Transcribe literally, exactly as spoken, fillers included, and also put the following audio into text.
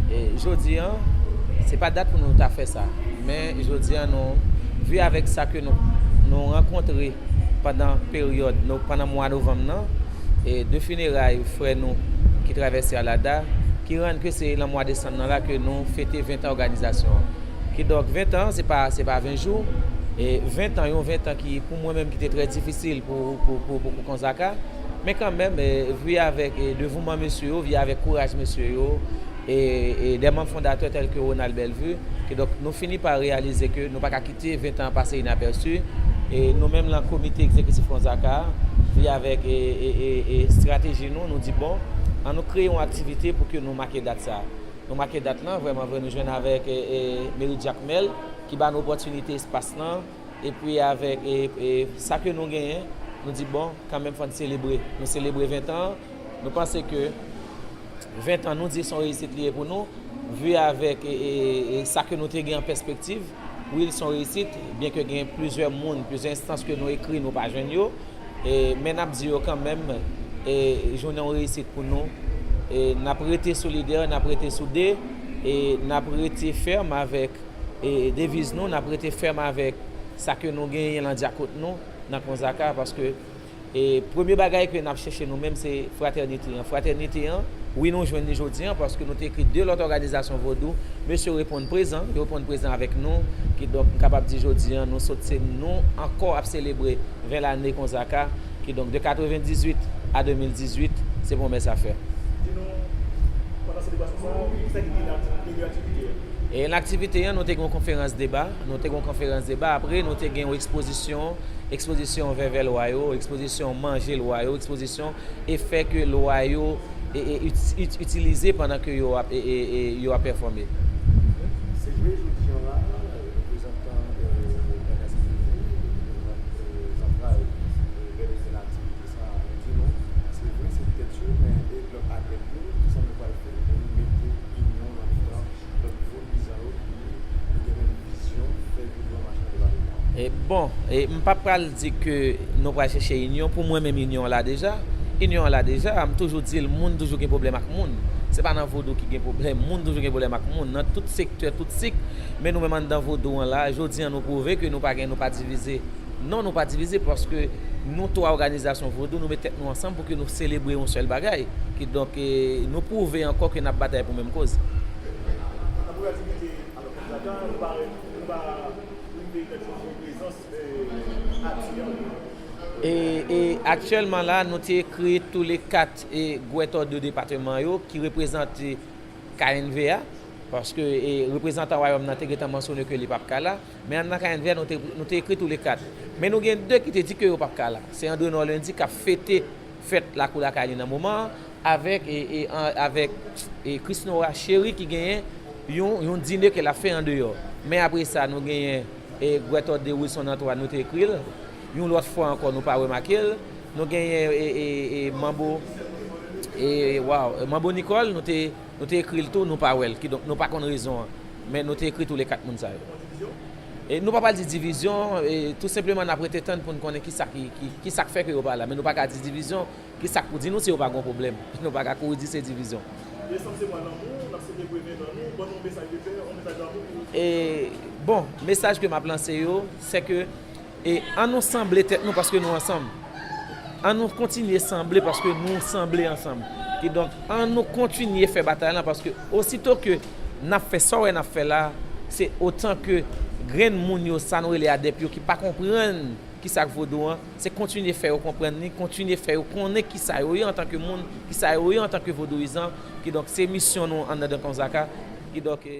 E jodi an, se pa dat pou nou ta fè sa. Men jodi an, nou, vi avèk sa ke nou, nou rankontre pandan peryòd, nou, pandan mwa novanm nan, e de fineray frè nou ki travèse Alada, ki rann ke se nan mwa desanm nan la ke nou fete ven tan òganizasyon an. Kidonk, ven tan, se pa, se pa ven jou. E ven tan, yon ven tan ki, pou mwen menm, ki te trè difisil pou, pou, pou, pou, pou Konzaka. Men kanmenm, e, vi avèk, e, devouman mesye yo, vi avèk kouraj mesye yo, e, e de manm fondatè tèl ke Ronald Bellevue, kidonk nou fini pa reyalize ke nou pa ka kite ven tan pase inapèsi. E nou menm lan komite egzekitif Konzaka, vi avèk, e, e, e, e estrateji nou, nou di, bon, ann nou kreye yon aktivite pou ke nou make dat sa. Nou make dat lan, vrèman vre, nou jwenn avèk, e, e, meri Jakmèl, ki ba nou opòtinite espas lan, epi avèk, e, e, sa ke nou genyen, nou di, bon, kanmenm, fò n selebre. Nou selebre ven tan an. Nou panse ke ven tan, nou di, se yon reyisit li ye pou nou, vi avèk, e, e, e sa ke nou te gen an pèspektiv. Wi, li se yon reyisit, byenke gen plizyè moun, plizyè enstans ke nou ekri, nou pa jwenn yo. E, men n ap di yo kanmenm, e, jounen yon reyisit pou nou. E, n ap rete solidè, n ap rete soude, e n ap rete fèm avèk, e, deviz nou, n ap rete fèm avèk sa ke nou genyen lan dyakout nou, nan Konzaka, paske, e, premye bagay ke n ap chèche nou menm, se fratènite an. Fratènite an, wi, nou jwenn li jodi an, paske nou te ekri de lòt òganizasyon vodou, mesye yo reponn prezan, yo reponn prezan avèk nou, kidonk, m kapab di jodi an, nou sot se nou ankò ap selebre ven lane Konzaka, kidonk, de katrevendizuit a de mil dizuit, se pwomès a fè. Di nou, pandan selebrasyon sa a, kisa ki te nan meni aktivite a? E nan aktivite an, nou te gen yon konferans deba, nou te gen yon konferans deba, apre nou te gen yon ekspozisyon, ekspozisyon vèvè lwa yo, ekspozisyon manje lwa yo, ekspozisyon efè ke lwa yo, e, e, it-, it-, itilize pandan ke yo ap, e, e, e, yo ap pèfòme. Se vre, jodi an la, reprezantan, e, N S P V, reprezantan, e, zantray, e, rèl se nan aktivite sa a, nou di nou, se vre, se tèt yo, men e lòt adrèt yo, kisa nou pral fè pou nou mete inyon nan mitan lòt vodou ki gen menm vizyon, fè vodou an mache nan depatman an? E, bon, e, m pa pral di ke nou pral chèche inyon. Pou mwen menm, inyon an la deja. Inyon an la deja. M toujou di l, moun toujou gen pwoblèm ak moun. Se pa nan vodou ki gen pwoblèm. Moun toujou gen pwoblèm ak moun. Nan tout sektè, tout sik. Men nou menm anndan vodou an la, jodi an nou pwouve ke nou pa gen, nou pa divize. Non, nou pa divize paske nou twa òganizasyon vodou, nou met tèt nou ansanm pou ke nou selebre yon sèl bagay. Kidonk, e, nou pwouve ankò ke n ap batay pou menm koz. Nan premye aktivite, alò, Konzaka, nou pa, nou pa rive mèt yon prezans, e, aktif. E, e aktyèlman la, nou te ekri toulèkat, e, gwètò de depatman yo ki reprezante K N V A, paske, e, reprezantan Wayòm nan te gentan mansyone ke li p ap ka la. Men anndan K N V A, nou te, nou te ekri toulèkat. Men nou gen de ki te di ke yo p ap ka la. Se Andrenò Lendi k ap fete fèt lakou lakay li nan moman an, avèk, e, e, an, avèk, e, Chrisnora Chéry ki genyen yon, yon dine ke l ap fè andeyò. Men apre sa, nou genyen, e, Gwètòde Wilson Antoine, nou te ekri l. Yon lòt fwa ankò, nou pa remake l. Nou genyen, e, e, e, Manbo, e, waw, Manbo Nicole, nou te, nou te ekri l tou, nou pa wè l. Kidonk, nou pa konn rezon an. Men nou te ekri toulèkat moun sa yo. E nou pa pral di divizyon, e tou senpleman n ap rete tann pou n konnen kisa ki, ki, kisa k fè ke yo pa la. Men nou pa ka di divizyon, kisa k pou di nou si yo pa gen pwoblèm. Nou pa ka kouri di se divizyon. Desanm se mwa lanmou, n ap selebre ven tan nou, ban nou yon mesaj de pè, yon mesaj lanmou pou... E, bon, mesaj ke m ap lanse yo, se ke, e, ann nou sanble tèt nou paske nou ansanm. Ann nou kontinye sanble paske nou sanble ansanm. Kidonk, ann nou kontinye fè batay lan paske osito ke n ap fè sa w wè n ap fè la, se otan ke grenn moun yo, sa nou rele adèp yo, ki pa konprann kisa k vodou an, se kontinye fè yo konprann li, kontinye fè yo konnen kisa yo ye antanke moun, kisa yo ye antanke vodouyizan. Kidonk, se misyon nou anndan Konzaka. Kidonk, e,